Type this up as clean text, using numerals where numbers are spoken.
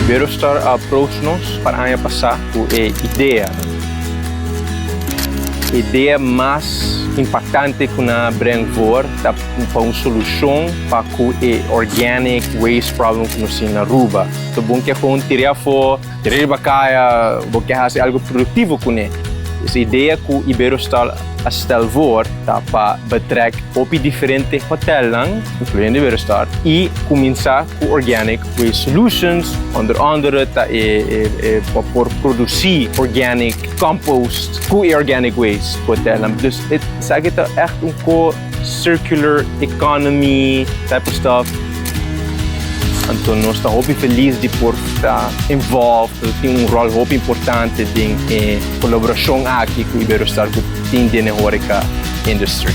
Iberostar a approach nos pa aña pasa cu e idea. Idea mas impactante cu nan a breng voor ta pa un solucion pa cu e organic waste problem cu nos tin na Aruba. So bo kier gewoon tira afo, tira riba caya, bo kier haci algo productivo cune. E idea cu Iberostar a stel voor ta pa betrek hopi diferente hotelnan, incluyendo Iberostar, y cuminsa cu organic waste solutions, onder andere ta e pa por produci organic compost cu e organic waste cu hotelnan. Dus het esaki ta echt un co circular economy type of stuff. Anto nos ta hopi feliz di por ta involved, tin un rol hopi importante den e colaboracion aki cu Iberostar cu tin den e horeca industry.